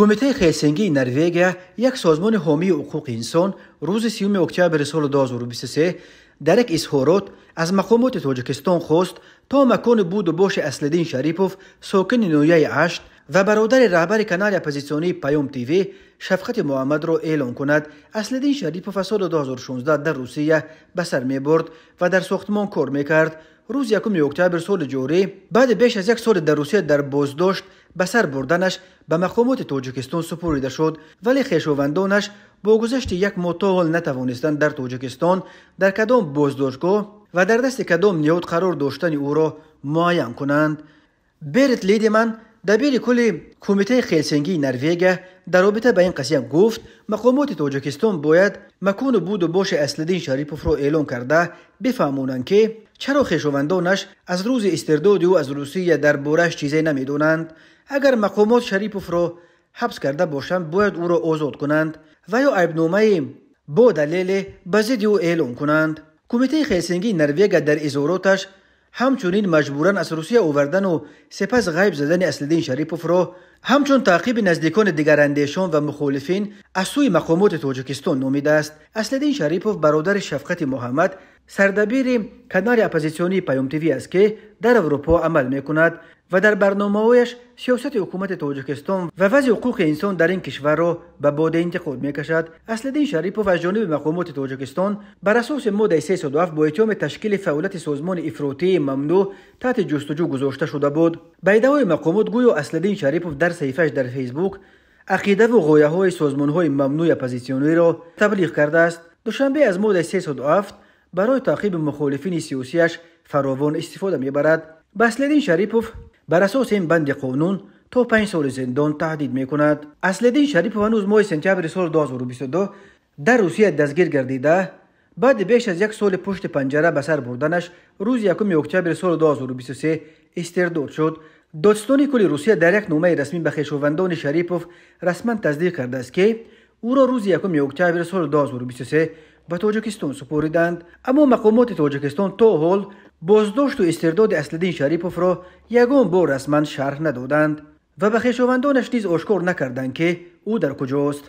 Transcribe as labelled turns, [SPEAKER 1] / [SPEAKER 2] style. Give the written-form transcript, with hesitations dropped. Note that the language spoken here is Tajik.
[SPEAKER 1] Кумитаи Хелсингии Норвегия, як созмони ҳомии ҳуқуқи инсон, рӯзи 30 октябри соли 2023 дар як изҳорот аз мақомоти Тоҷикистон хост то макони буду боши Аслиддин Шарипов, сокини ноҳияи Ашт ва бародари раҳбари канали оппозитсионии Паём ТВ Шафқати Муҳаммадро эълон кунад. Аслиддин Шарипов аз соли 2016 дар Русия ба сар мебурд ва дар сохтмон кор мекард. Рӯзи 1 октябр соли ҷорӣ баъди беш аз як соли дар Русия дар боздошт ба сар бурданаш ба мақомоти Тоҷикистон супорида шуд, вале хешовандонаш бо гузашти як моҳ то ҳол натавонистанд дар Тоҷикистон дар кадом боздоштгоҳ ва дар дасти кадом ниҳод қарор доштани ӯро муайян кунанд. Берит Лидеман, дабири кулли Кумитаи Хелсингии Норвегия, дар робита ба ин қазия гуфт, мақомоти Тоҷикистон бояд макону буду боши Аслиддин Шариповро эълон карда бифаҳмонанд, ки чаро хешовандонаш аз рӯзи истирдоди ӯ аз Русия дар борааш чизе намедонанд. Агар мақомот Шариповро ҳабс карда бошанд, бояд ӯро озод кунанд ва ё айбномаи бо далеле ба зидди ӯ эълон кунанд. Кумитаи Хелсингии Норвегия дар изҳороташ ҳамчунин маҷбуран аз Русия овардану сипас ғайб задани Аслиддин Шариповро ҳамчун таъқиби наздикони дигарандешон ва мухолифин аз сӯи мақомоти Тоҷикистон номидааст. Аслиддин Шарипов бародари Шафқати Муҳаммад, сардабири канали оппозитсионии Паём ТВ аст, ки дар Аврупо амал мекунад ва дар барномаҳояш сиёсати ҳукумати Тоҷикистон ва вазъи ҳуқуқи инсон дар ин кишварро ба боди интиқод мекашад. Аслиддин Шарипов аз ҷониби мақомоти Тоҷикистон бар асоси моддаи 307 бо иттиҳоми ташкили фаъолияти созмони ифротии мамнӯъ таҳти ҷустуҷӯ гузошта шуда буд. Ба иддаои мақомот, гӯё Аслиддин Шарипов дар саҳифааш дар Фейсбук ақидаву ғояҳои созмонҳои мамнӯи оппозитсиониро таблиғ кардааст. Душанбе аз моддаи 307 барои таъқиби мухолифини сиёсиаш фаровон истифода мебарад. Ба Аслиддин Шарипов бар асоси ин банди қонун то 5 соли зиндон таҳдид мекунад. Аслиддин Шарипов ҳанӯз моҳи сентябри соли 2022 дар Русия дастгир гардида, баъди беш аз як соли пушти панҷара ба сар бурданаш рӯзи 1 октябри соли 2023 истирдод шуд. Додситони кулли Русия дар як номаи расмӣ ба хешовандони Шарипов расман тасдиқ кардааст, ки ӯро рӯзи 1 октябри соли 2023 ба Тоҷикистон супориданд. Аммо мақомоти Тоҷикистон то ҳол боздошту истирдоди Аслиддин Шариповро ягон бор расман шарҳ надоданд ва ба хешовандонаш низ ошкор накарданд, ки ӯ дар куҷост.